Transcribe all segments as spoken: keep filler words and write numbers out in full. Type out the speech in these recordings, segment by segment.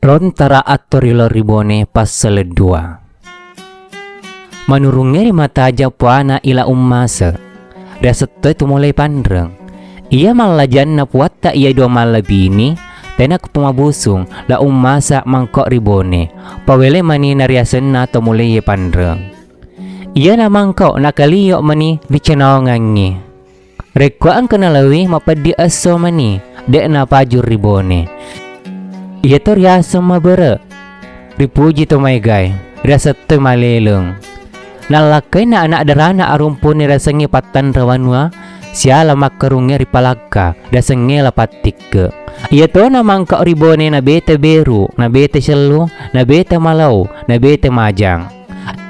Lontara atto ri lao ri Bone passele dua. Manurungnge ri mataja puana ila ummase. Riaseng toi tu mulai panreng. Iya mallajanna puatta iya dua mallebini, tena kupamabusung, la ummasa mangko ri Bone. Pawele mani nariasenna to mulai panreng. Iyana mangko nakalio mani ri canawangangngi. Rekko engka nalauwi mapeddi esso mani, de'na paju ri Bone. Iyato riaseng mabere, ripuji to maegae, riaseng toi maleleng. Nallakkaina anak darana Arumpone riasengnge Pattanra Wanua, siala makkarungnge ri Palakka, riasengnge La Pattikke. Iyatona mangka ri Bone nabete Beru, nabete Sellu, nabete Malau, nabete Majang.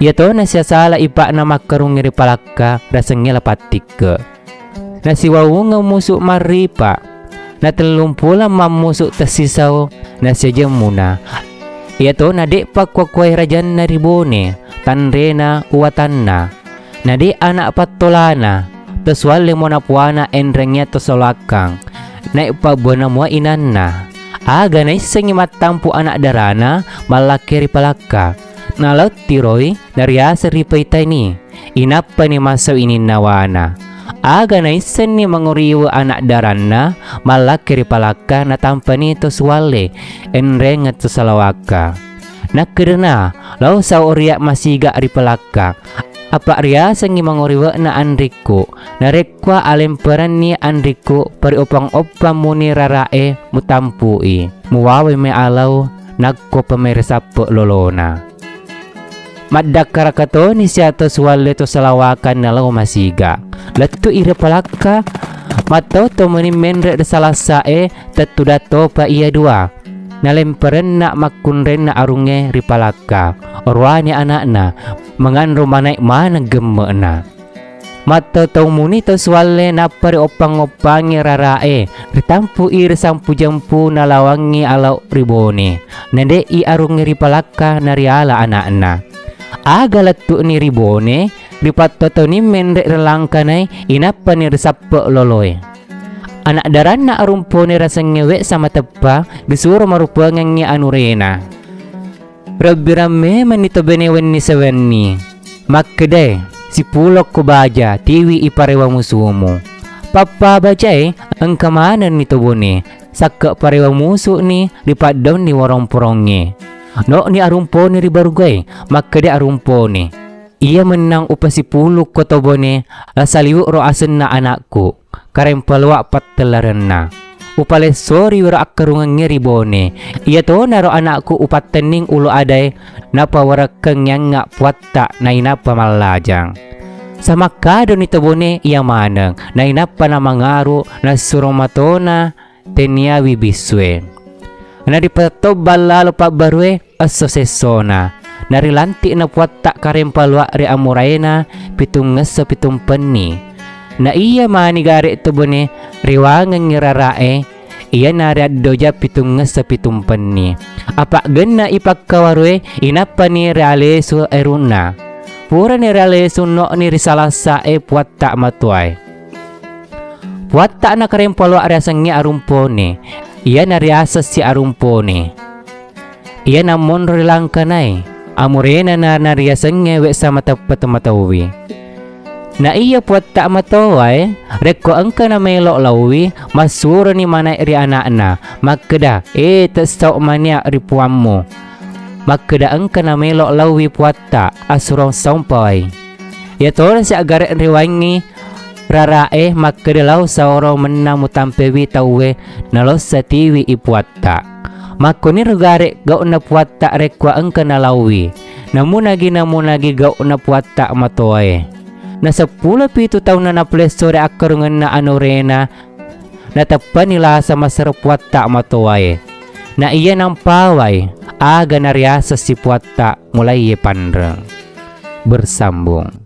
Iyatona siasala ipa'na makkarungnge ri Palakka, riasengnge La Pattikke. Nasiwawungeng musu marripa, natellung pulang mammusu tessisau, nasiajeng muna. Iyatona de'pa kuakuai rajanna ri Bone, tanrena uwatanna. Nade' anak pattolana, to suwalle mo napuana enrengngia to soloakkang. Nae'pa bona mua inanna. Aga naissengngi mattampu anak darana, mallakke ri Palakka. Nalao tiroi, nariaseng ri Paitani. Inappani massau ininnawana. Aga naissenni mangoriwe anak daranna, mallakke ri Palakka natampani to suwalle, enrengeng to salawakka. Nakkedana, lao saoria masiga ri Palakka. Apa riasengngi mangoriwe'na anrikku, narekkua alemperenni anrikku pariopang-opang muni rara'e mutampui, muwawai me alau nakko pamere sappe lolona. Maddakkaraka toni siato suwalle to salawakang nalao masiga. Lettu i ri Palakka, mattau to meni menre ri salassa'e, tettu dattopa iya dua. Nalemperenna makkunrenna arungnge ri Palakka. Oroane ana'na, manganro manaik maneng gemme'na. Mattau-tau muni to suwalle nappa ri oppang-oppangngi rara'e, ritampu'i ri sampu jempu nalawangngi alau ri Bone. Nade'i arungnge ri Palakka nariala ana'na. Aga lettu'ni ri Bone, ripattotoni menre ri langkanai, inappani risappe loloe. Anak daranna Arumpone riasengnge Weksa Mateppa, risuro marupengengngi anurena. Rebbirang memenni to bene wenni sewenni. Makkedae, sipulokko baja, tiwi i parewa musumu. Pappa bajae, engka manenni to Bone, sakke parewa musu'ni, ripaddaunni warong-porongnge. No'ni Arumpone ri Barugae, makkeda Arumpone. Iya mennang upasipulukko to Bone, la saliwu'ro asenna anakku, Kareng Paloa pattellarenna. Upalessoriwiro akkarungengnge ri Bone, iyatonaro anakku upattenning ulo adae, napawarekkengngiangnga puatta nainappa mallajang. Samakkadoni to Bone iya maneng, nainappa namangaru nassuro matona, tenniawi bissue. Naripatettong ballalo pabbarue esso sessona. Narilanti'na puatta Kareng Paloa ri amuraena pitungngesso pitumpenni. Na iya mani gare to Bone riwangengngi rara'e, iyana riaddoja pitungngesso pitumpenni. Apaggenna i pakkawarue inappani rialesu erunna. Purani rialesu no'ni ri salassa'e puatta matoae. Puatta na Kareng Paloa riasengnge Arumpone, iyana riaseng si Arumpone. Iyana monro ri langkanai, amurena na, na riasengnge Weksa Mateppa to matauwi. Na iya puatta matoae, rekko engka namelo lauwi, massuroni manaik ri anakna, makkeda, "E, tessau mania ri puammu." Makkeda engka namelo lauwi puatta, assurong saumpawai. Iyatona siaggare riwaingngi rara'e makkeda lao saoro mennang mutampewi tauwe nalossa tiwi i puatta. Makkoniro gare gau'na puatta rekko engka nalauwi. Namunagi-namunagi gau'na puatta matoae. Naseppulo pitu taunna napalesso ri akkarungenna anurena, nateppani lasa masero puatta matoae. Na iya nampawai aga nariaseng si puatta mulaiye panreng. Bersambung.